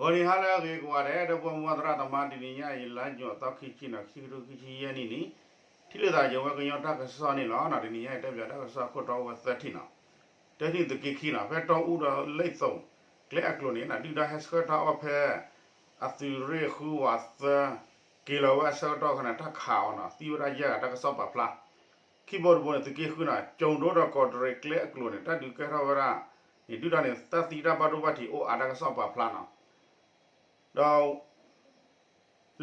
ဂီၤနံၤဟါလၢအဂ့ၤကိးဂၤဒဲး ဒီပုၢ်ဝဲၢ်မုၢ်သရၣ်သမါ တနံၤညါအံၤ လါယူၤအသီခံဆံန့ၣ် ခံကထိခံဆံယဲၢ်နံၣ်န့ၣ် ထံၣ်လိာ်သးယဝဲကညီတၢ်ကစီၣ်န့ၣ်လီၤ. တနံၤညါအံၤ တဲပၠးတၢ်ကစီၣ်ခိၣ်တီအိၣ်ဝဲသၢထံၣ်န့ၣ်, တထံၣ်န့ၣ် သုးက့ခံန့ၣ် ဖဲတီအူဒီးလ့ၣ်သိၣ်ကျဲအကျိၤန့ၣ် ဒုၣ်ဒါဟဲဆှၢတၢ်အီၣ်ဖဲ အသုးရ့ၣ်ဃုဝးသၢ က့ၤလီၤဝဲအဆၢကတီၢ်ခါန့ၣ် တၢ်ခးအီၤန့ၣ် သံဝဲဒၣ်ယဲၢ်ဂၤ တၢ်ကစီၣ်ပာ်ဖျါ ခံဘိတဘိန့ၣ် သုးက့ဃုန့ၣ် ကၠိၤဒိဒီးကီးတရံးကျဲအကျိၤန့ၣ် တၢ်ဒုးကဲထီၣ်ဝဲဒၣ်န့ၣ် ဒုၣ်ဒါန့ၣ် တၢ်သံတၢ်ဘၣ်ဒိဘၣ်ထံးအိၣ်အါ တၢ်ကစီၣ်ပာ်ဖျါန့ၣ်, ဒီး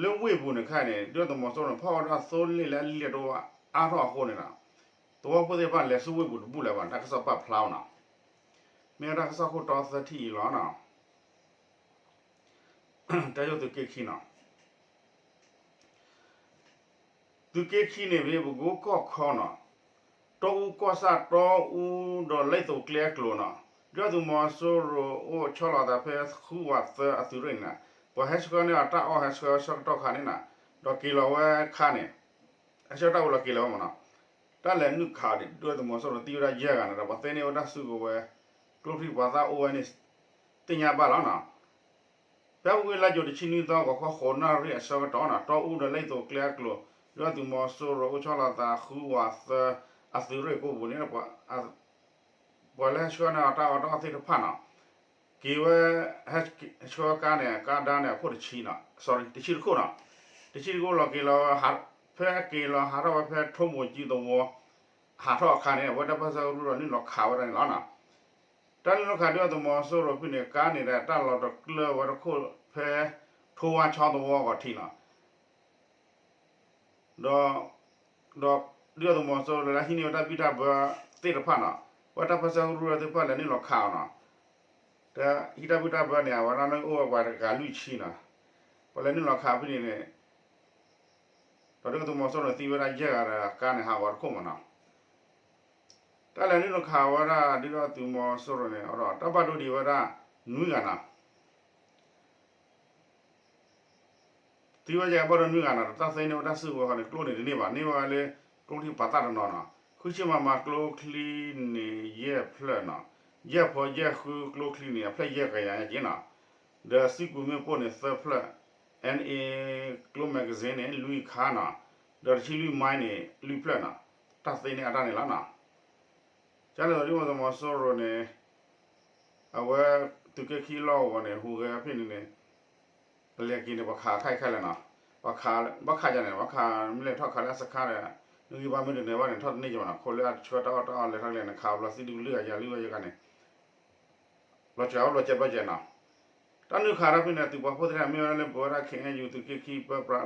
လၢဝ့ၢ်ပူၤန့ၣ်ခဲအံၤန့ၣ် ဒုၣ်ဒါသုးမီၤစိရိၤန့ၣ် ဖီၣ်ဝဲဒၣ်သိလ့ၣ်လၢအလံာ်တအိၣ်အါထီၣ်အဃိန့ၣ်ဒီး သဝီဖိသ့ၣ်တဖၣ်လဲၤဆူဝ့ၢ်ပူၤတဘူၣ်လၢၤဘၣ် တၢ်ကစီၣ်ပာ်ဖျါအီၤန့ၣ်, မ့ၢ်ဝဲတၢ်ကစီၣ်ခိၣ်တီသၢထံၣ်အံၤလီၤ. တၢ်ယိၣ်သုးက့ခံန့ၣ် သုးက့ခံန့ၣ် ပကိကီၢ်ခီန့ၣ် တီအူကီၢ်ဆၣ် တီအူဒီးလ့ၣ်သိၣ်ကျဲအကျိၤန့ၣ် ဒုၣ်ဒါသုးမီၤစိရိၤအိၣ်ဆီလီၤသးဖဲဃုဝးသၢအသုးရ့ၣ်န့ၣ် ပှၤဟဲဆှၢန့ၢ်အီၤတၢ်အီၣ် ဟဲဆှၢဆၢကတီၢ်ခါန့ၣ် ဒီးက့ၤလီၤဝဲခါန့ၣ် ဟဲဆှၢတၢ်ဝံၤလီၤက့ၤလီၤဝဲမ့ၢ်န့ၣ်, တၢ်လဲၤနုာ်ခးအီၤ ဒုၣ်ဒါသုးမီၤစိရိၤသံဝဲဒၣ်ယဲၢ်ဂၤန့ၣ်ဒီး ပှၤသ့န့ၢ်ဝဲတၢ်စုကဝဲၤ ကျိချံပှၤသၣ်အိၣ်ဝဲန့ၣ် သ့ၣ်ညါဘၣ်လီၤန့ၣ် ဖဲအပူၤကွံာ်လါယူၤတဆံနွံသီ ဂီၤခီဃိးနၣ်ရံၣ်အဆၢကတီၢ်န့ၣ် တီအူဒီးလ့ၣ်သိၣ်ကျဲအကျိၤ ဒုၣ်ဒါသုးမီၤစိရိၤအိၣ်ဆီလီၤသးဃုဝးသၢအသုးရ့ၣ်ကိးပူၤန့ၣ် ပှၤလၢဟဲဆှၢန့ၢ်အီၤတၢ်အီၣ်တၢ်အီသ့ၣ်တဖၣ်န့ၣ် က့ၤဝဲ ဟဲဆှၢကါန့ၣ် ကါဒါန့ၣ် အခိၣ်တဆံန့ၣ် sorry တဆံတခိၣ်န့ၣ်, တဆံတခိၣ်လီၤက့ၤလီၤ ဖဲက့ၤလီၤဟးထီၣ်ဝဲဖဲထိမိၢ်ကၠံသဝီ ဟးထီၣ်အခါန့ၣ် အဝဲတၢ်ပၢၢ်ဆၢကရူၢ်ဒီးနုာ်လီၤခးဝဲဒၣ်န့ၣ်လီၤန့ၣ်, တၢ်နုာ်လီၤခးဒုၣ်ဒါသုးမီၤစိရိၤဖဲန့ၣ် ကါန့ၣ်ဒီးတၢ်လီၤတကျၢၢ်ဝဲတခိၣ်ဖဲ ထိဝါဆီသဝီအဂီၢ်ထံးန့ၣ် ဒီး ဒီးဒုၣ်ဒါသုးမီၤစိရိၤလၢဟံးန့ၢ်ဝဲတၢ်ဘံၣ်တၢ်ဘၢသ့ၣ်တဖၣ်န့ၣ် အဝဲတၢ်ပၢၢ်ဆၢကရူၢ်သ့ၣ်တဖၣ်လဲၤနုာ်လီၤခးအီၤန့ၣ်, တၢ်ဟံးတၢ်ဘံၣ်တၢ်ဘၢန့ၣ် အဝဲဒၣ်လၢအိၣ်ဝဲပှၤတဂၤလွံၢ်ဆံန့ၣ်, ပှၤလဲၤနုာ်လီၤခးဖဲန့ၣ်န့ၣ် ဒီးဒုၣ်ဒါသုးမီၤစိရိၤန့ၣ်သံဝဲဒၣ်ယဲၢ်ဂၤဒီးကါန့ၣ်ဟးဂီၤတခိၣ်မ့ၢ်န့ၣ် တၢ်လဲၤနုာ်လီၤခးဝဲဒၣ်ဒုၣ်ဒါသုးမီၤစိရိၤန့ၣ် ဒီးတၢ်ဘၣ်ဒိဒံးဝဲဒၣ်နွံဂၤန့ၣ် သံဝဲယဲၢ်ဂၤဘၣ်ဒိနွံဂၤန့ၣ် တၢ်သ့န့ၢ်ဝဲတၢ်စုကဝဲၤဃီန့ၣ် ကျိန့ၣ်တန့ၢ်ဘၣ် န့ၢ်ဝဲလၢ ကျိချံပှၤသၣ်တနီၤန့ၣ် ဃုဆံမမၤကျိချံန့ၣ် ယဲၢ်ဖျၢၣ်န့ၣ်, ယဲၢ်ဖီယဲၢ်ဃုကျိချံန့ၣ် အဖျၢၣ်ယဲၢ်ကယၤညါက့ၤန့ၣ်, ဒီးစံကွံာ်မ့ၣ်ပိၢ်န့ၣ် သၢဖျၢၣ်, အဲၣ်အ့ ကျိ magazine န့ၣ် လွံၢ်ခါန့ၣ်, ဒီးတဆံလွံၢ်မိုင်န့ၣ် လွံၢ်ဖျၢၣ်န့ၣ်, တၢ်သ့န့ၢ်အတၢ်န့ၣ်လီၤန့ၣ် ကန့ၣ်ဒီးဒုၣ်ဒါသုးမီၤစိရိၤန့ၣ် အဝဲ သုးက့ခံလီၢ်ကဝီၤန့ၣ် ဟူးဂဲၤဖဲန့ၣ်န့ၣ် အလဲၤက့ၤန့ၣ် ပှၤခးခဲအံၤခဲလၢာ်န့ၣ်, ပှၤခး ဘၣ်ခးယၤန့ၣ် ပှၤခးမ့ၢ်လဲၤထီၣ်ခးလၢအစခါဒီး နဂံၢ်ဘါမ့ၢ်တနၢၤဘၣ်န့ၣ် ထီၣ်တန့ၢ်က့ၤဘၣ်န့ၣ် ခိးလၢအဆှၢတၢ်အီၣ်တၢ်အီလဲၤထီၣ်လဲၤန့ၣ် ခးဘျီသံဒုးကလုၢ်အယၤလုၢ်ဝဲယကန့ၣ် ဘျီစှၤဘျီစဲးဘျီစဲးန့ၣ်, တၢ်နုာ်ခးဒီးဖဲန့ၣ် သုးပှၤဖိသ့ၣ်တဖၣ်မ့ၢ်ဝဲဒၣ်လၢပဝဲဒၣ် ခ့ၣ်အဲၣ်ယူၣ် သုးက့ခံပၢပြး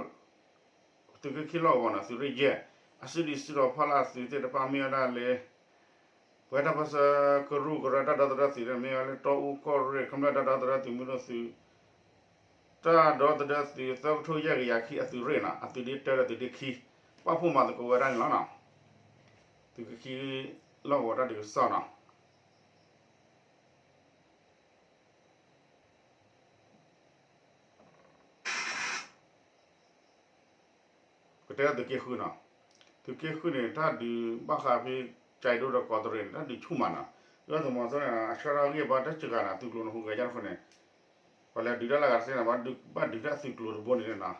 သုးက့ခံလီၢ်ကဝီၤန့ၣ် သုးရ့ၣ်ယဲၢ် အစုဒုးစုဒီးဖီလာ်သုးသ့ၣ်တဖၣ်မ့ၢ်ဝဲဒၣ်လၢ ပဝဲတၢ်ပၢၢ်ဆၢကရူၢ်ကရၢတၢ်ဒီသဒၢသုးန့ၣ် မ့ၢ်ဝဲလၢတီအူကီၢ်ရ့ၣ် ကမျၢၢ်တၢ်ဒီသဒၢသုးမုၢ်ဒိၣ်သုး တၢ်ဒီသဒၢသုးသၢကထိယဲၢ်ကယၤခံအသုးရ့ၣ်န့ၣ် အသုးဒ့တၢဒီးသုးဒ့ခံ ပာ်ဖှိၣ်မၤသကိးဝဲဒၣ်န့ၣ်လီၤန့ၣ်, သုးက့ခံလီၢ်ကဝီၤတၢ်ဒုးကစီၣ်န့ၣ် ကတဲသုးက့ဃုန့ၣ်, သုးက့ဃုန့ၣ် တၢ်ဒုးဘၣ်ဃးဖဲ ကၠဲးဒိဒီးကီးတရံးန့ၣ် တၢ်ဒုးဆူၣ်မးန့ၣ်, ဒုၣ်ဒါသုးမီၤစိရိၤန့ၣ် အဆှၢတၢ်ဂံၢ်ဘါတစှၤဂၤန့ၣ် သုးကျိၤန့ၣ်ဟူးဂဲၤယါတဃိန့ၣ်, ပှၤလဲၤဒုးတၢ်လၢဂၤတသ့န့ၣ် ဘၣ်ဒုးတၢ်သုးကျိၤတဘိန့ၣ်န့ၣ်,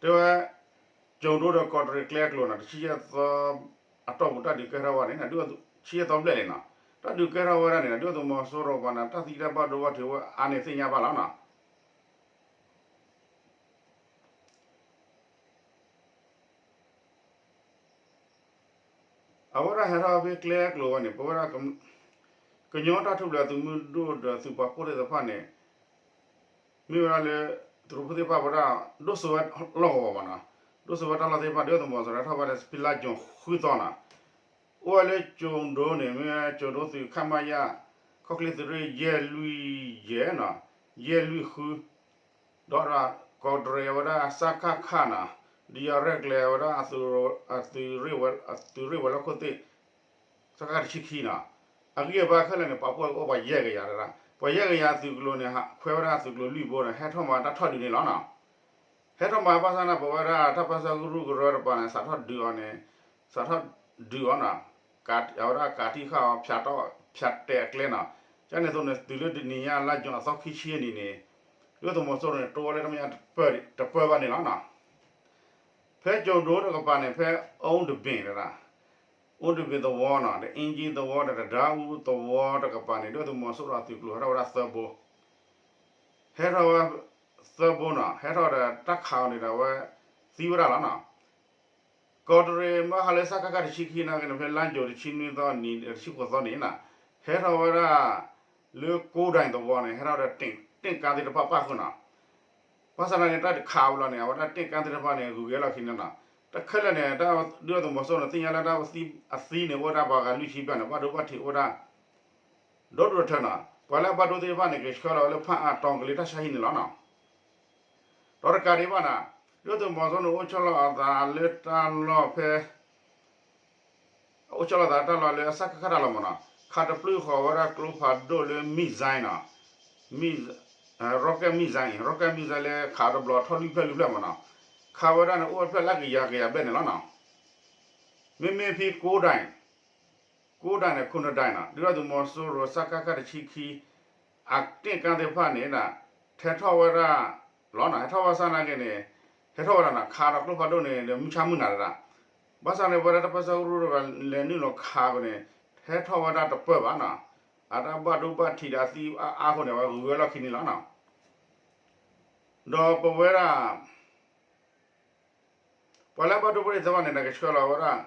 တဲဝဲ ကၠိၤဒိဒီးကီးတရံးကျဲအကျိၤန့ၣ် တဆံယဲၢ်သီ အတီၢ်ပူၤတၢ်ဒုးကဲထီၣ်ဝဲန့ၣ် တဆံယဲၢ်သီဘျဲၣ်န့ၣ်န့ၣ်, တၢ်ဒုးကဲထီၣ်ဝဲဒၣ်န့ၣ် ဒုၣ်ဒါသုးမီၤစိရိၤပှၤန့ၣ် တၢ်သံတၢ်ဘၣ်ဒိဘၣ်ထံးဝဲအါန့ၣ်သ့ၣ်ညါဘၣ်လီၤန့ၣ် အဝဲဒၣ်ဟဲထီၣ်ဖဲကျဲအကျိၤဝဲန့ၣ် ပဝဲဒၣ် ကညီတၢ်ထူၣ်ဖျဲးသုးမုၢ်ဒိၣ်ဒီးသုးပာ်ဖှိၣ်သ့ၣ်တဖၣ်န့ၣ် မ့ၢ်ဝဲဒၣ်လၢ တရူးဖိသ့ၣ်တဖၣ်ဝဲဒၣ် ဒိၣ်စိဝဲလီၢ်ကဝီၤဘၣ်န့ၣ်, ဒိၣ်စိဝဲတၢ်လီၢ်သ့ၣ်တဖၣ် ဒုၣ်ဒါသုးမီၤစိရိၤဟဲထီၣ်ဝဲဒၣ်ဖဲလါယူၤဃုသီန့ၣ်, အိၣ်ဝဲလၢကၠိၤဒိန့ၣ် မ့ၢ်ကၠိၤဒိသုး ခမရ ခီၣ်ချ့သုးရ့ၣ်ယဲၢ်လွံၢ်ယဲၢ်န့ၣ်, ယဲၢ်လွံၢ်ဃု ဒီးကီးတရံးဝဲဒၣ် စကခ န့ၣ်, ဒုးယၤရဲၣ်ကျဲၤဝဲဒၣ် သုးရ့ၣ်ဝဲၤလီၢ်ခိၣ်သ့ၣ် စကခ တဆံခံန့ၣ်, အဂံၢ်အဘါခဲလၢာ်န့ၣ် ပာ်ဖှိၣ်အိၣ်ပှၤယဲၢ်ကယၤတဒၣ်, ပှၤယဲၢ်ကယၤသုးကျိၤန့ၣ် ခွဲးဝဲဒၣ်သုးကျိၤလွံၢ်ဘိန့ၣ် ဟဲထီၣ်မၤတၢ်ထီၣ်ဒုးန့ၣ်လီၤန့ၣ်, ဟဲထီၣ်မၤဘၣ်ဆၣ်န့ၣ် ပဝဲဒၣ်တၢ်ပၢၢ်ဆၢကရူၢ်ကရၢတပၤန့ၣ် စးထီၣ်ဒုးအီၤန့ၣ်, စးထီၣ်ဒုးအီၤန့ၣ်, အဝဲဒၣ်ကးထံၣ်ဃာ်အီၤ ဖၠးတဲာ်အကျဲန့ၣ်, ကန့ၣ်အသိးန့ၣ် တုၤလၢတနံၤညါလါယူၤအသီခံဆံအနံၤန့ၣ် ဒုၣ်ဒါသုးမီၤစိရိၤန့ၣ် တိဝဲလၢတၢ်မဲာ်ညါတပၢၢ်ဘၣ်န့ၣ်လီၤနီၤ. ဖဲကၠိၤဒိတကပၤန့ၣ် ဖဲအူတဘ့ၣ်တဒၣ် အူတဘ့ၣ်သဝီနီၤ ဒီးအ့ကၠံသဝီဒီးတဒါအူသဝီတကပၤန့ၣ် ဒုၣ်ဒါသုးမီၤစိရိၤအသုးကျိၤဟဲထီၣ်ဝဲဒၣ်သၢဘိ ဟဲထီၣ်ဝဲသၢဘိနီၤ ဟဲထီၣ်ဒီးတၢ်ခးအီၤန့ၣ်ဒီးအဝဲသံဝဲဒၣ်လီၤနီၤ. ကီးတရံးဘၣ်ဃးလၢစကခတဆံခံနာ်က့န့ၣ် ဖဲလါယူၤတဆံနွံသီနံၤ တဆံဃိးသီန့ၣ်နီၤ ဟဲထီၣ်ဝဲဒၣ် လၢကိးဒဲးသဝီန့ၣ် ဟဲထီၣ်ဒီးတ့ၢ်ကါသ့ၣ်တဖၣ်ပၣ်ဃုာ်နီၤ. ဘၣ်ဆၣ်သနာ်က့န့ၣ် တၢ်တခးဝဲလီၤန့ၣ် အဝဲဒၣ်တ့ၢ်ကါသ့ၣ်တဖၣ်န့ၣ် ဂုၤက့ၤလီၢ်ခံန့ၣ်နီၤ. တခဲလၢာ်န့ၣ် ဒုၣ်ဒါသုးမီၤစိရိၤန့ၣ် သ့ၣ်ညါလၢတၢ်သံအသံန့ၣ် အိၣ်ဝဲဒၣ်ပှၤဂၤလွံၢ်ဆံဘျဲၣ်န့ၣ် ဘၣ်ဒိဘၣ်ထံးအိၣ်ဝဲဒၣ် ဒီဒူၣ်ဒီထၢနီၤ. ပှၤလၢအဘၣ်ဒိသ့ၣ်တဖၣ်န့ၣ် ကဆှၢလီၤဝဲလၢဖးအါတီကလ့တၢ်ဆါဟံၣ်န့ၣ်လီၤနီၤ. ဒီးတကးဒံးဘၣ်နီၤ ဒုၣ်ဒါသုးမီၤစိရိၤန့ၣ် အိၣ်ဆီလီၤအသးလၢတၢ်လီၢ်ဖဲ အိၣ်ဆီလီၤသးတၢ်လီၢ်လၢအစကခတၢ်လီၢ်မ့ၢ်နီၤ ခးတပျုၢ်ဃီၤဝဲဒၣ်ကျိဖးဒိၣ်လၢ missile နီၤ rocket missile အံၤ rocket missile လၢခးတဘျီထီၣ်လွံၢ်ဖျၢၣ်လွံၢ်ဖျၢၣ်မ့ၢ်နီၤ ခးဝဲဒၣ်န့ၣ် အိၣ်ဝဲဖျၢၣ်လၢကယၤကယၤဘျဲၣ်န့ၣ်လီၤနီၤ. မ့မ့ၢ်ဖဲကိးဒဲး ကိးဒဲးန့ၣ် ခိၣ်နဒဲးနီၤ ဒုၣ်ဒါသုးမီၤစိရိၤ စကခ တဆံခံ အတ့ၢ်ကါသ့ၣ်တဖၣ်န့ၣ် ဟဲထီၣ်ဝဲဒၣ်လီၤနီၤ ဟဲထီၣ်ဘၣ်ဆၣ်သနာ်က့န့ၣ် ဟဲထီၣ်ဝဲဒၣ်နီၤ ခးဒီးကျိဖးဒိၣ်န့ၣ် ဒီးမုၢ်ဆါမုၢ်နၤတဒၣ် ဘၣ်ဆၣ်န့ၣ် ပဝဲဒၣ်တၢ်ပၢဆှၢကရူၢ်တဂၤလဲၤနုာ်လီၤခးအီၤန့ၣ် ဟဲထီၣ်ဝဲဒၣ်တပၢၢ်ဘၣ်နီၤ အတၢ်ဘၣ်ဒိဘၣ်ထံးဒီးအသံအါအါအဃိန့ၣ် အဝဲဂုၤဝဲလီၢ်ခံန့ၣ်လီၤနီၤ. ဒီးပဝဲဒၣ် ပှၤလၢအဘၣ်ဒိဘၣ်ထံးသ့ၣ်တဖၣ်န့ၣ် ကဆှၢလီၤဝဲဒၣ်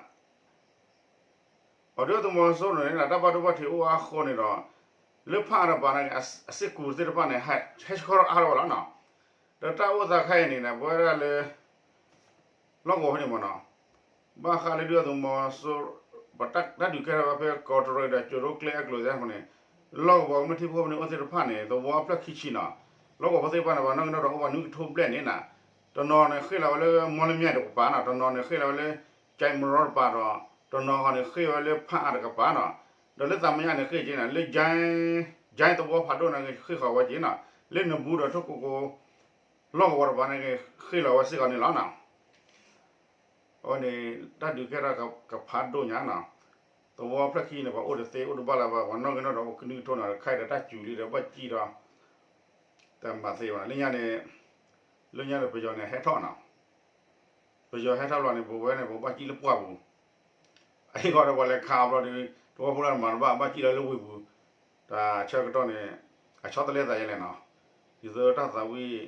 အီၤဒုၣ်ဒါသုးမီၤစိရိၤန့ၣ် တၢ်ဘၣ်ဒိဘၣ်ထံးအိၣ်အါအဃိန့ၣ်ဒီး လၢဖးအါတကပၤန့ၣ် အစ့ၢ်ကီးသ့ၣ်တဖၣ်န့ၣ် ဟဲဆှၢထီၣ်အါထီၣ်ဝဲလီၤနီၤ. ဒီးတၢ်အိၣ်သးခဲအံၤန့ၣ် ပဝဲဒၣ်လၢ လီၢ်ကဝီၤဖဲန့ၣ်မ့ၢ်နီၤ ဘၣ်ဃးလၢဒုၣ်ဒါသုးမီၤစိရိၤ ပတၢ်ဒုးကဲထီၣ်ဝဲဖဲကီးတရံးဒီးကၠိၤဒိကျဲအကျိၤသ့ၣ်အဃိန့ၣ် လီၢ်ကဝီၤကမျၢၢ်ထံဖိကီၢ်ဖိန့ၣ် အိၣ်သ့ၣ်တဖၣ်န့ၣ် သဝီအဖျၢၣ်ခံဆံနီၤ လီၢ်ကဝီၤဖိသ့ၣ်တဖၣ်န့ၣ် ပှၤနီၣ်ဂံၢ်နီၣ်ဒွးအိၣ်ပှၤနွံကထိဘျဲၣ်န့ၣ်နီၤ တနီၤန့ၣ်ဃ့ၢ်လီၤဝဲလၢ မီလမၠဲၣ်တကပၤနီၤ တနီၤန့ၣ်ဃ့ၢ်လီၤဝဲလၢ ကၠဲးမရီတကပၤဒီး တနီၤဃီန့ၣ်ဃ့ၢ်ဝဲလၢဖးအါတကပၤနီၤ ဒီးလၢသးမညါန့ၣ်ဃ့ၢ်က့ၤန့ၣ် လၢ ကၠဲးသဝီဖးဒိၣ်န့ၣ်ဃ့ၢ်ဃီၤဝဲက့ၤနီၤ လၢနဘူးဒီးထိၣ်ကိကိ လီၢ်ကဝီၤတကပၤန့ၣ် ဃ့ၢ်လီၤဝဲစ့ၢ်ကီးန့ၣ်လီၤနီၤ. အဝဲန့ၣ် တၢ်ဒုးကဲထီၣ်ကဖးဒိၣ်ညါနီၤ သဝီဖျၢၣ်ခံန့ၣ် ပှၤအိၣ်တသ့အိၣ်တဘၣ်လၢၤဘၣ် ပှၤနီၣ်ဂံၢ်နီၣ်ဒွးအိၣ်ကနွံကထိန့ၣ် ခဲအံၤဒီးတၢ်စူၤလံဒီးဘၣ်စံၣ်ဒီး တမၤသ့ဘၣ် လၢညါန့ၣ် လၢညါန့ၣ် ပယီၤန့ၣ်ဟဲထီၣ်နီၤ ပယီၤဟဲထီၣ်လီၤန့ၣ် ပဝဲန့ၣ် ပဘၣ်စံၣ်လၢပှၢ်ပူၤ အဟ့ၣ်ခီဒီးပှၤလဲၤခးအဘျီဒီး သဝီဖိလၢမၤတဘၣ် ဘၣ်စံၣ်လီၤလၢဝ့ၢ်ပူၤ တၢ်ဆၢကတီၢ်န့ၣ် အဆီတလဲသးယဲလဲၣ်နီၤ ဒ်သိးတၢ်သးဝံၣ်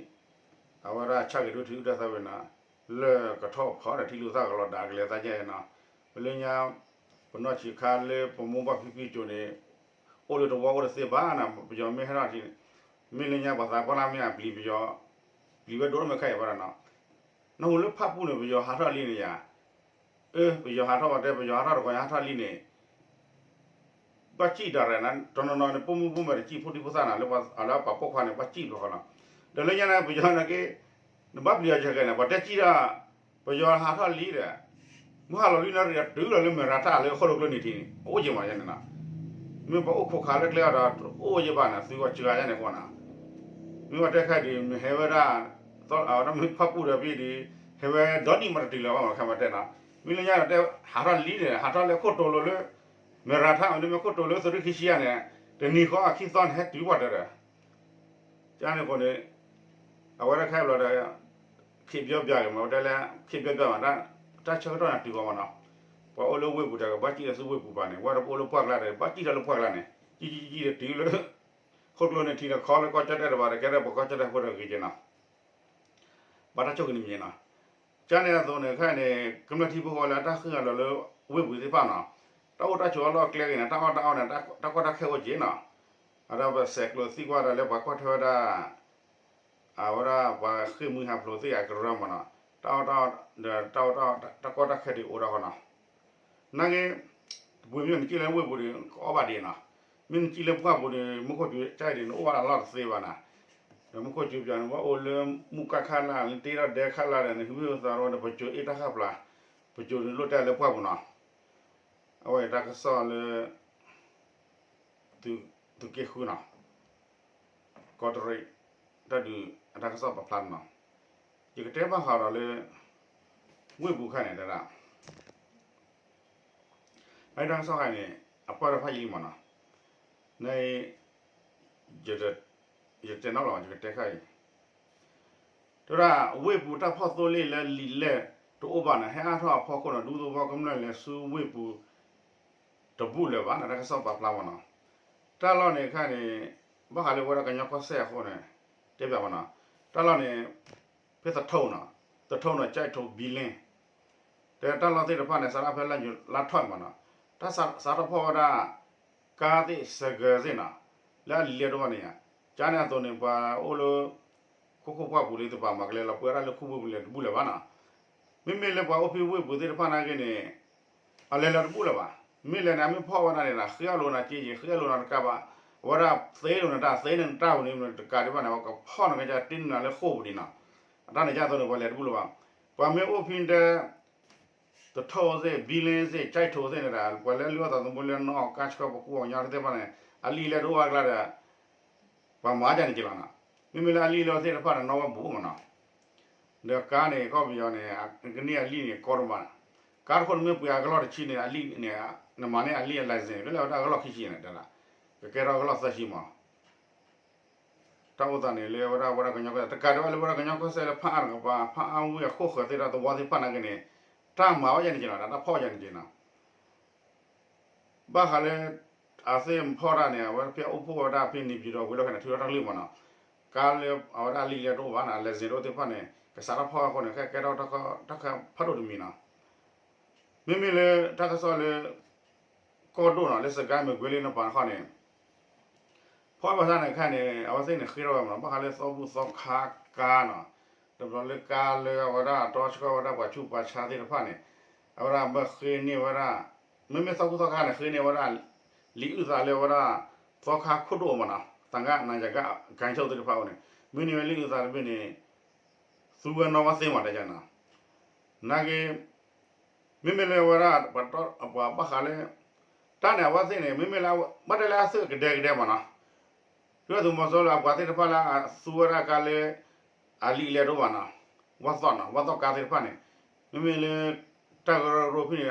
အဝဲဒၣ်ဆၣ်က့ၤဒိၣ်ထံအုၣ်တၢ်သးဝံၣ်နီၤ လၢကထီၣ်ဖီဒီးထံလူၤသၣ်ကလီၤဒၣ်ကလဲၤသးယဲနီၤ ပလၢညါ ပနီၢ်ဆံးခါလၢပမိၢ်ပၢ်ဖံဖုကၠိန့ၣ် အိၣ်လၢသဝီအိၣ်တသ့ဘၣ်နီၤ ပယီၤမ့ၢ်ဟဲထီၣ်ထံန့ၣ် မ့ၢ်လၢညါပှၤသးပှၢ်လၢမ့ၢ်အပျံၤပယီၤ ပျံၤဝဲဒိၣ်မ့ၢ်ခဲအံၤဘၣ်ဒီးနီၤ နၢ်ဟူလၢဖၣ်ပူၣ်န့ၣ် ပယီၤဟးထီၣ်လံန့ၣ်ယါ အၢ ပယီၤဟးထီၣ်ဝဲတဲ ပယီၤဟးထီၣ်တကီၢ်ညါဟးထီၣ်လံန့ၣ် ဘၣ်စံၣ်ဒၣ်ရဲၣ်နီၤ တနီၤနီၤန့ၣ် ပိာ်မုၣ်ပိာ်မၢၤတစံၣ်ဖိဒံဖိသၣ်နီၤ လၢအပှၤပိာ်ခွါန့ၣ် ဘၣ်စံၣ်တဘျီဃီနီၤ ဒီးလၢညါန့ၣ် ပယီၤန့ၣ်က့ နဘၣ်ပျံၤအီၤကဲန့ၣ် ပှၤတဲစံၣ်ဒၣ် ပယီၤဟးထီၣ်လံဒီး မ့ၢ်ဟးလီၤလွံၢ်နၣ်ရံၣ်ဒီးတုၤလီၤလၢမဲၢ်ရၤထၣ်လၢဃိၣ်လိာ်ကျိနံၤထံးန့ၣ် အအိၣ်က့ၤမးယဲန့ၣ်နီၤ မ့ၢ်ပှၤအိၣ်ခိးခးလၢကျဲအီၤဒီး တအိၣ်က့ၤဘၣ်န့ၣ် သုဂီၢ်စှၤယဲန့ၣ်အဃိနီၤ မ့ၢ်ဝဲတဲခဲအံၤဒီး မ့ၢ်ဟဲဝဲဒၣ် မ့ၢ်ဖၣ်ပူၣ်ဒီးဖဲဒီး ဟဲဝဲဒီနံၣ်မးတတုၤလၢၤဘၣ်မး ခဲမးတဲနီၤ မ့ၢ်လၢညါဒီးတဲ ဟးထီၣ်လံန့ၣ် ဟးထီၣ်လၢခိၣ်တိၤလိၤလၢ မဲၢ်ရၤထၣ်မ့တမ့ၢ်ခိၣ်တိၤလိၤလၢသုးရ့ၣ်ခံဆံယဲန့ၣ် တနံၤဃီအခံသီန့ၣ် ဟဲတုၤပှၤတၢၢ်ဒီး ကန့ၣ်အဃိန့ၣ် အဝဲဒၣ်ခဲအံၤဘျီဒီး ခ့ဘျီဘျီက့ၤမး ဝဲတဲလၢ ခ့ဘျီဘျီမး တၢ်ဆၢကတီၢ်န့ၣ်တုၤဃီမးနီၤ ပှၤအိၣ်လၢဝ့ၢ်ပူၤတၢ်ကဘၣ်စံၣ်လၢသုဝ့ၢ်ပူၤဘၣ်န့ၣ် ဝဲဒၣ်ပအိၣ်လၢပှၢ်ကျါဒီး ဘၣ်စံၣ်ထီၣ်လၢပှၢ်ကျါန့ၣ် ကံကံကံကံဒီးတုၤလၢ ခိၣ်ကျိန့ၣ်ထံဒီးခီလၢကီၢ်ကၠီၣ်တဲၣ်တဘၣ်ဒီး ကဲထီၣ်ပှၤကီၢ်ကၠီၣ်တဲၣ်ဖိဒီးဂ့ၤက့ၤနီၤ ဘၣ်တၢ်ဆိၣ်ဂ့ၤန့ၣ်မ့ၢ်နီၤ ကန့ၣ်အသိးန့ၣ် ခဲအံၤန့ၣ် ကမျၢၢ်ထံဖိကီၢ်ဖိလၢတၢ်ဃ့ၢ်အလီၤလၢဝ့ၢ်ပူၤသ့ၣ်တဖၣ်နီၤ တၢ်အိၣ်တၢ်ဆိးအလီၢ်အကျဲဂ့ၤန့ၣ် တၢ်အီၣ်တၢ်အီန့ၣ် တၢ်ကီတၢ်ခဲအိၣ်က့ၤနီၤ အတၢ်ပစဲးကျိးသံကွၢ်ဒီးလၢပှၤကွၢ်ထွဲဝဲဒၣ် အဝဲဒၣ်ပှၤဃ့ၢ်မှံဟးဖျိးသ့ၣ်အကရၢမးနီၤ တၢ်အီၣ်တၢ်အီဒီးတၢ်အီၣ်တၢ်အီတၢ်ကီတၢ်ခဲဒံးအိၣ်ဒၣ်ဃီနီၤ နာ်က့ ပှ့ၤမ့ၢ်နစံၣ်လၢဝ့ၢ်ပူၤန့ၣ် ကအီၣ်ဘၣ်ဒံးနီၤ မ့ၢ်နစံၣ်လၢပှၢ်ပူၤန့ၣ် မူခိၣ်စူၤကၢ်ဒံးန့ၣ် အိၣ်ဘၣ်အလီၢ်တသ့ဘၣ်နီၤ ဒီးမူခိၣ်စူၤပျီန့ၣ် ဘၣ်အိၣ်လၢမူကၣ်ခါလာ် လၢတ့ထီၣ်ဒဲခါလာ်ဒီးန့ၣ် ဟူမ့ၢ်သးရီဒီး ပစိၤအ့ၣ်တၢ်ဃၣ်ပျၢ် ပစိၤန့ၣ်လိၣ်တဲလၢပှၢ်ပူၤနီၤ အဝဲတၢ်ကစီၣ်လၢ သုးက့ဃုနီၤ ကီးတရံး တၢ်ဒုးအတၢ်ကစီၣ်ပာ်ဖျါန့ၣ်နီၤ ယကတဲဘၣ်ဃးဒီးလၢ ဝ့ၢ်ပူၤခါန့ၣ်တဒၣ် နတၢ်ကစီၣ်ခါန့ၣ် အပၢ်တဖၣ်ယံာ်လံမးနီၤ နအံၤ ယတဲနီၣ်လီၤ ယကတဲခါအံၤ တဲဝဲဒၣ် ဝ့ၢ်ပူၤတၢ်ဖီၣ်သိလ့ၣ်လၢလံာ်လဲၢ်တအိၣ်ဘၣ်န့ၣ် ဟဲအါထီၣ်အဖီခိၣ်န့ၣ် ဒူသဝီကမျၢၢ်လဲၤဆူဝ့ၢ်ပူၤ တဘူၣ်လၢၤဘၣ်န့ၣ် တၢ်ကစီၣ်ပာ်ဖျါမ့ၢ်နီၤ. တၢ်လီၢ်န့ၣ်ခါန့ၣ် ဘၣ်ဃးလၢဝဲဒၣ်ကညီကီၢ်စဲၣ်အဃိန့ၣ် တဲဘၣ်မ့ၢ်နီၤ. တၢ်လီၢ်န့ၣ် ဖဲသထူနီၤ, သထူနီၤ ကၠဲးထိး ဘံလ့ၣ် တဲတၢ်လီၢ်သ့ၣ်တဖၣ်န့ၣ် စးထီၣ်ဖဲလါယူၤလါထီၣ်မ့ၢ်နီၤ, တၢ်စးထီၣ်ဖီၣ်ဝဲဒၣ် ကါသ့ၣ်စဲကၢၤသ့ၣ်နီၤ, လၢအလံာ်လဲၢ်တအိၣ်ဘၣ်န့ၣ်ဧါ, ကန့ၣ်အသိးန့ၣ် ပှၤအိၣ်လၢ ခိခိၣ်ပှၢ်ပူၤလံတပၤ မၤကလဲၤလီၤပှဲၤဒၣ်လၢခူပူၤပူၤလဲၤတဘူၣ်လၢၤဘၣ်နီၤ. မ့မ့ၢ်လၢပှၤအိၣ်ဖဲဝ့ၢ်ပူၤသ့ၣ်တဖၣ်နာ်က့န့ၣ် အလဲၤလီၤတဘူၣ်လၢၤဘၣ်. မ့ၢ်လဲၤန့ၣ် အမ့ၢ်ဖီၣ်ဝဲဒၣ်န့ၣ်ဒီး ဃ့အီၣ်လိာ်နၤက့ယံၤ ဃ့အီၣ်လိာ်နၤတကးဘၣ်, အဝဲဒၣ်သ့လိာ်နတၢ်သ့န့ၣ်နတၢ်ပူၤန့ၣ် တကးဒံးဘၣ်န့ၣ် အဝဲကဖီၣ်နကစၢ်တ့နုာ်နၤလၢဃိာ်ပူၤဒံးနီၤ. အတၢ်န့ၣ်ကၢ်သိးန့ၣ် ပှၤလဲၤတဘူၣ်လၢၤဘၣ်. ပှၤမ့ၢ်အိၣ်ဖဲတဲ သထူသ့ၣ် ဘံလ့ၣ်သ့ၣ် ကၠဲးထိးသ့ၣ်န့ၣ်ဒီး ပှၤလၢလုၢ်အီၣ်သးသမူလၢနီၢ်ကါဆှၢပကူအီၣ်ကညီသ့ၣ်တဖၣ်န့ၣ် အလံာ်လဲၢ်တအိၣ်အကျါဒီး ပှၤမၤဒ်န့ၣ်က့ၤလီၤနီၤ. မ့မ့ၢ်လၢအလံာ်လဲၢ်သ့ၣ်တဖၣ်န့ၣ် နီၣ်ဝဲဘူးမ့ၢ်နီၤ. ဒီးကါန့ၣ် ကီၢ်ပယီၤန့ၣ် ကန့ၢ်အလံာ်န့ၣ်ကီတဘၣ်, ကါတခိၣ်နမ့ၢ်ပှ့ၤအကလီၢ်တဆံန့ၣ် အလံာ်န့ၣ် နမၤန့ၢ်အလံာ်အ license န့ၣ် ကလဲၤဝဲဒၣ်အကလီၢ်ခံဆံန့ၣ် ကကဲထီၣ်အကလီၢ်သၢဆံမ့ၢ် တၢ်အိၣ်သးန့ၣ်လၢဝဲဒၣ်ဝဲဒၣ်ကညီကီၢ်စဲၣ် တကးဒံးဘၣ်လၢဝဲဒၣ်ကညီကီၢ်စဲၣ်လၢ ဖးအါတကပၤ ဖးအါဝ့ၢ်အခိၣ်ဃၢၤသ့ၣ်ဒီးသဝီသ့ၣ်တဖၣ်နာ်က့န့ၣ် တၢ်မၤဝဲယဲန့ၣ်က့ၤနီၤ တၢ်ဖီၣ်ယဲန့ၣ်က့ၤနီၤ. ဘၣ်ဃးလၢ အသ့ၣ်ဖီၣ်တၢ်န့ၣ် အဝဲဖဲအိၣ်ဖှိၣ်ဝဲဒၣ်ဖဲန့ၣ် ထုးထီၣ်တၢ်ကလုၢ်မ့ၢ်နီၤ, ကါလၢအဝဲဒၣ်အလံာ်လဲၢ်တအိၣ်ဘၣ်န့ၣ် အ license တအိၣ်သ့ၣ်တဖၣ်န့ၣ် ကစးထီၣ်ဖီၣ်အဃိန့ၣ် ကဲကဲထီၣ်တၢ်ခးဖးဒိၣ်တမံၤနီၤ. မ့မ့ၢ်လၢတၢ်ကစီၣ်လၢ ကီၢ်ဒိၣ်နီၤ လၢစကဲမ့ၢ်ကွ့လၢနပၤတခီန့ၣ် ဖီၣ်ဘၣ်ဆၣ်န့ၣ်ခဲန့ၣ် အဝဲသ့ၣ်န့ၣ်ဃ့ထီၣ်ဝဲမ့ၢ်နီၤ ဘၣ်ဃးလၢသီဘူၣ်သီခါကါနီၤ, တဘျီလၢကါလၢအဝဲဒၣ်တီဆှၢဝဲဒၣ်ပှၤဆူးပှၤဆါသ့ၣ်တဖၣ်န့ၣ် အဝဲဒၣ်ဘၣ်ဃ့န့ၢ်ဝဲဒၣ် မ့မ့ၢ်သီဘူၣ်သီခါန့ၣ် ဃ့န့ၢ်ဝဲဒၣ် လံာ်အုၣ်သးလၢဝဲဒၣ် သီခါခိၣ်ဒိၣ်မ့ၢ်နီၤ သံဃာနာယက ဂိုဏ်းချုပ်သ့ၣ်တဖၣ်အအိၣ်န့ၣ် မ့ၢ်န့ၢ်ဝဲလံာ်အုၣ်သးတဘ့ၣ်န့ၣ် သူဝဲနီၣ်ဝဲသ့မ့ၢ်တဲယၤနီၤ. နာ်က့ မ့မ့ၢ်လၢဝဲဒၣ် ပှၤဘၣ်ဃးလၢ တၢ်န့ၣ်အဝဲသ့ၣ်န့ၣ် မ့မ့ၢ်လၢ ဘၣ်တဲလၢအသုးကဒဲကဒဲမ့ၢ်နီၤ, ဒုၣ်ဒါသုးမီၤစိရိၤလၢအပှၤသ့ၣ်တဖၣ်လၢအသူဝဲဒၣ်ကါလၢ အလံာ်လဲၢ်တအိၣ်ဘၣ်နီၤ, ဝၣ်သီၣ်နီၤ ဝၣ်သီၣ်ကါသ့ၣ်တဖၣ်န့ၣ် မ့မ့ၢ်လၢ တၢ်ကရၢကရိဖဲန့ၣ်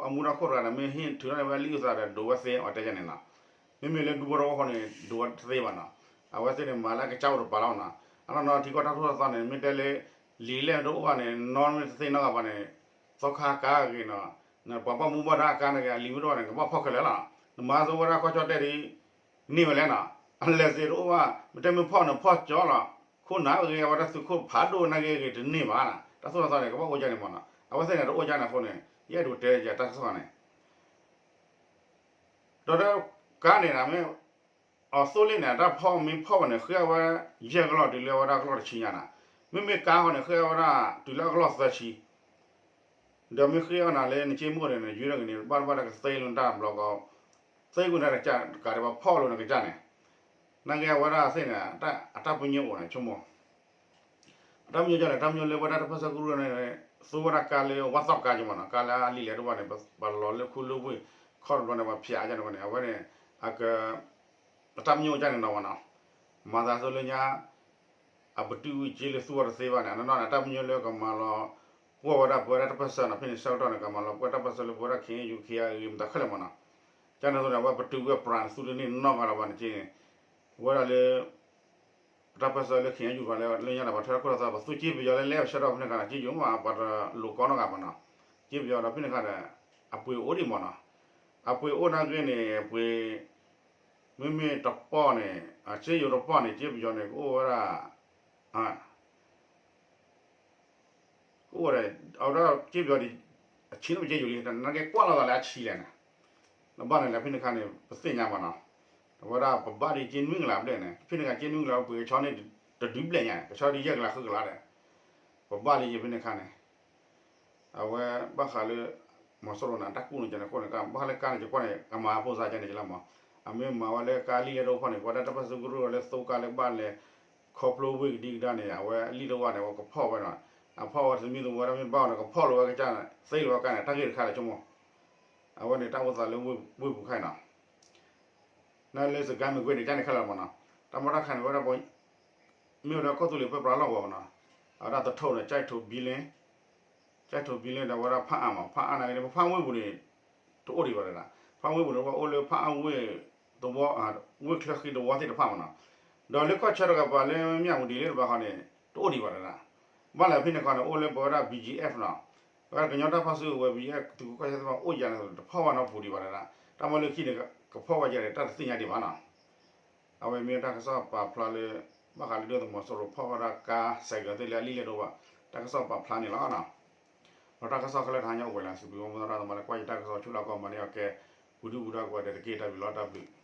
အမူဒါခိၣ်တဂၤန့ၣ် မ့ၢ်ဟ့ၣ်ထုးထီၣ်န့ၢ်ဝဲလံာ်အုၣ်သးဒီးဒိးဝဲသ့အီၤတဲယၤန့ၣ်နီၤ, မ့မ့ၢ်လၢဒူဖိထီဘိအဃိန့ၣ် ဒိးဝဲတသ့ဘၣ်နီၤ, အဝဲသ့ၣ်န့ၣ် မၤလၢအကစၢ်အိၣ်တပၤလီၤနီၤ, အနီၢ်နီၢ်ထံကီၢ်တၢ်သိၣ်တၢ်သီန့ၣ် မ့ၢ်တဲလၢ လံာ်လဲၢ်တအိၣ်ဘၣ်န့ၣ် နီၣ်မ့ၢ်တသ့နီတဂၤဘၣ်န့ၣ် သီခါကါဂ့ၤနီၤ, ပှၤဘၣ်မူဘၣ်ဒါအကါန့ၣ်ဂ့ၤ အလံာ်မ့ၢ်တအိၣ်ဘၣ်န့ၣ် ကဘၣ်ဖီၣ်ခဲလၢာ်လီၤ, နမၤသးဝဲဒၣ်ကီၢ်ကၠီၣ်တဲၣ်ဒီး န့ၢ်ဝဲလဲၣ်နီၤ, အလဲၤသ့တအိၣ်ဘၣ် မ့ၢ်တဲမ့ၢ်ဖီၣ်န့ၣ်ဖီၣ်ကၠီလီၤ, ခိၣ်နၢ်ဂ့ၤ အဝဲဒၣ်သုးခိၣ်ဖးဒိၣ်နာ်က့ဂ့ၤ တန့ၢ်ဘၣ်နီၤ, တၢ်သိၣ်တၢ်သီန့ၣ် ကဘၣ်အိၣ်ကၠၢန့ၣ်မ့ၢ်နီၤ, အဝဲသ့ၣ်န့ၣ်တအိၣ်ကၠၢန့ၣ်အဃိန့ၣ် ယအဲၣ်ဒိးတဲယၤတၢ်ကစီၣ်န့ၣ် ဒီးကါန့ၣ်မ့ၢ် အသိလ့ၣ်န့ၣ် တၢ်ဖီၣ်မ့ၢ်ဖီၣ်ဘၣ်န့ၣ် ဃ့အဝဲ ယဲၢ်ကလီၢ်တုၤလၢအဝဲဒၣ်ကလီၢ်တဆံညါနီၤ, မ့မ့ၢ်ကါဃီန့ၣ် ဃ့အဝဲဒၣ်တုၤလၢအကလီၢ်သၢဆံ, ဒီးမ့ၢ်ဃ့အီၤနၤလၢနက့မ့ၢ်န့ၣ် နယွၤတဂ့ၤန့ၣ် ဘၣ်တဘၣ်တကသ့လိာ်နတၢ်ဘျီကီး, သ့ကွံာ်နတၢ်ကစၢ်တကးဒံးဘၣ်ဖီၣ်လိာ်နကစၢ်န့ၣ်, နာ်က့အဝဲဒၣ်သ့ၣ်န့ၣ် အတၢ်ပညိၣ်အိၣ်န့ၣ် ဆိကမိၣ် အတၢ်ပညိၣ်ကလဲၣ် တၢ်ပညိၣ်လၢဝဲဒၣ်တၢ်ပၢၢ်ဆၢကရူၢ်န့ၣ် သူဝဲဒၣ်ကါလၢဝၣ်သီၣ်ကါက့မ့ၢ်နီၤ, ကါလၢအလံာ်လဲၢ်တအိၣ်ဘၣ်န့ၣ် ပှၤလီၤလၢခူလၢဝ့ၢ် ခီၣ်တဘျီန့ၣ် ပှၤဖျးကန့ၣ်ဝဲန့ၣ် အဝဲန့ၣ် အက အတၢ်ပညိၣ်ကန့ၣ်နီၤဝဲနီၤ, မၤသးသိလၢညါ အပတုာ်ဝံၣ်က့လၢသူဝဲတသ့ဘၣ်န့ၣ် အနီၢ်နီၢ်န့ၣ် အတၢ်ပညိၣ်လၢကမၤလီၤပှီၢ်ဝဲဒၣ်ပဝဲဒၣ်တၢ်ပၢၢ်ဆၢနီၤ, ဖဲန့ၣ်ဆၢကတီၢ်န့ၣ် ကမၤလီၤပှီၢ်တၢ်ပၢၢ်ဆၢလၢပဝဲဒၣ် ခ့ၣ်အဲၣ်ယူၣ် ခ့ၣ်အဲၣ်ယူၣ် မတၤခဲလၢာ်မ့ၢ်နီၤ, ကန့ၣ်သိးန့ၣ် အဝဲပတုာ်ဝဲပြးန့ၣ် သူတန့ၢ်နီတဂၤလၢၤဘၣ်န့ၣ်က့န့ၣ်, ဝဲဒၣ်လၢ ပတၢ်ပၢၢ်ဆၢလၢ ခ့ၣ်အဲၣ်ယူၣ် ပှၤလၢလၢညါန့ၣ် ပှၤထွဲထီၣ်ခိၣ်လီၤသး ပသူစ့ပယီၤလၢလဲပဆၢထီၣ်ဖဲန့ၣ်ခါန့ၣ် က့ယိာ်မး ပှၤတလိၤကီနီတဂၤဘၣ်နီၤ, စ့ပယီၤဒီးဖဲန့ၣ်ခါဒီး အပှ့ၤအိၣ်ဒံးမ့ၢ်နီၤ, အပှ့ၤအိၣ်နာ်က့န့ၣ် ပှ့ၤ မ့မ့ၢ်တပီၢ်န့ၣ် အစ့ယိာ်တပီၢ်န့ၣ် စ့ပယီၤန့ၣ် ကအိၣ်ဝဲဒၣ် ကအိၣ်ဝဲဒၣ် အဝဲဒၣ်စ့ပယီၤဒီး အဆံးန့ၣ်ပစ့ယိာ်လံ နာ်က့ကွၢ်လိာ်သးလၢအဆံးလဲၣ်န့ၣ်, နဘၣ်န့ၣ်လဲၤဖဲန့ၣ်ခါန့ၣ် ပသ့ၣ်ညါမ့ၢ်နီၤ, အဝဲဒၣ်ပဘၣ်ဒ်စ့နွံကလးဘျဲၣ်န့ၣ် ဖဲန့ၣ်ခါစ့နွံကလး ပှ့ၤကဆီန့ၣ် တဒုဘျဲၣ်ညါန့ၣ် ကဆီဒ်ယဲၢ်ကလးဃုကလးဒီး ပဘၣ်လံယဖဲန့ၣ်ခါန့ၣ် အဝဲဘၣ်ဃးလၢ မီၤစိရိၤန့ၣ် တၢ်ကူၣ်န့ၣ်ကန့ၣ်အဃိန့ၣ် ဘၣ်ဃးလၢကါန့ၣ် ယကွၢ်န့ၣ် ကမၤဖိစါကန့ၣ်ကလီၤမး, အမ့ၢ်မၤဝဲလၢကါလံာ်လဲၢ်တအိၣ်ဖီၣ်န့ၣ် ပဝဲဒၣ်တၢ်ပၢၢ်ဆၢကရူၢ်လၢသိကါလၢဘၣ်လဲၤ ခီဖျိဝ့ၢ်ကဒံကဒါန့ၣ် အဝဲလံာ်တအိၣ်ဘၣ်န့ၣ် အဝဲကဖီၣ်ဝဲနီၤ, အဖီၣ်ဝဲသမံသမိးဝဲဒၣ်မ့ၢ်ဘၣ်အီၤန့ၣ် ကဖီၣ်လိာ်ဝဲကစၢ် သ့လိာ်ဝဲကါန့ၣ် တၢ်ဂ့ၢ်တခါလၢဆိကမိၣ်, အဝဲန့ၣ်တၢ်အိၣ်သးလၢဝ့ၢ်ပူၤခါအံၤနီၤ နလၢစကဲမ့ၢ်ကွ့န့ၣ် ကန့ၣ်ခဲလၢာ်မ့ၢ်နီၤ, တၢ်မီတၢ်ခါန့ၣ်ဝဲဒၣ် မ့ၢ်ဝဲဒၣ်ကီၢ်သူလ့ၤပၢပြးလီၢ်ကဝီၤမ့ၢ်နီၤ, အဝဲဒၣ်သထူန့ၣ် ကၠဲးထိးဘံလ့ၣ်, ကၠဲးထိးဘံလ့ၣ်ဒီးဝဲဒၣ်ဖးအါမး ဖးအါနာ်က့န့ၣ် ပဖးဝ့ၢ်ပူၤန့ၣ် တအိၣ်ဒံးဘၣ်ဒၣ်, ဖးဝ့ၢ်ပူၤန့ၣ် ပှၤအိၣ်လၢဖးအါဝ့ၢ် သဝီ ဝ့ၢ်ချၢဃံသဝီသ့ၣ်တဖၣ်မးနီၤ, ဒီးလၢကီၢ်ဆၢတကပၤလၢမၠၣ်ဝတံၤလၢတဘၣ်ခီန့ၣ် တအိၣ်ဒံးဘၣ်တဒၣ်, ဘၣ်လဲၣ်ဖဲန့ၣ်ခီန့ၣ် အိၣ်လၢပဝဲဒၣ် ဘီၣ်ကၠံၣ်အဲၣ်ဖ်နီၤ, ပဝဲဒၣ်ကညီတၢ်ဖီၣ်စုကဝဲၤ ဘီၣ်ကၠံၣ်အဲၣ်ဖ် သုးခိၣ်ကီၢ်ဆၢသ့ၣ်တဖၣ်အိၣ်ယၤန့ၣ် တဖီၣ်ဘၣ်နီတပူၤဒံးဘၣ်တဒၣ်, တၢ်မၤလၢခံန့ၣ် ကဖီၣ်ဝဲယၤန့ၣ် တၢ်တသ့ၣ်ညါဒံးဘၣ်နီၤ. အဝဲမ့ၢ်တၢ်ကစီၣ်ပာ်ဖျါလၢ ဘၣ်ဃးလၢဒုၣ်ဒါသုးမီၤစိရိၤဖီၣ်ဝဲဒၣ်ကါ ဆိုင်ကယ် သ့ၣ်လၢအလံာ်လဲၢ်တအိၣ်ဘၣ်, တၢ်ကစီၣ်ပာ်ဖျါန့ၣ်လီၤ. ဒီးတၢ်ကစီၣ်ခဲလၢာ်တဟါညါအိၣ်ဝဲလၢ စံးဘျုးမိၢ်သရၣ်သမါလၢကွၢ်ယတၢ်ကစီၣ်ဆူလၢကီၢ်မၤန့ၢ်အီၤကဲ ပူၤဒုၣ်ပူၤဒါကိးဂၤဒဲးတက့ၢ်. တၢ်ဘျုးလီၤ တၢ်ဘျုး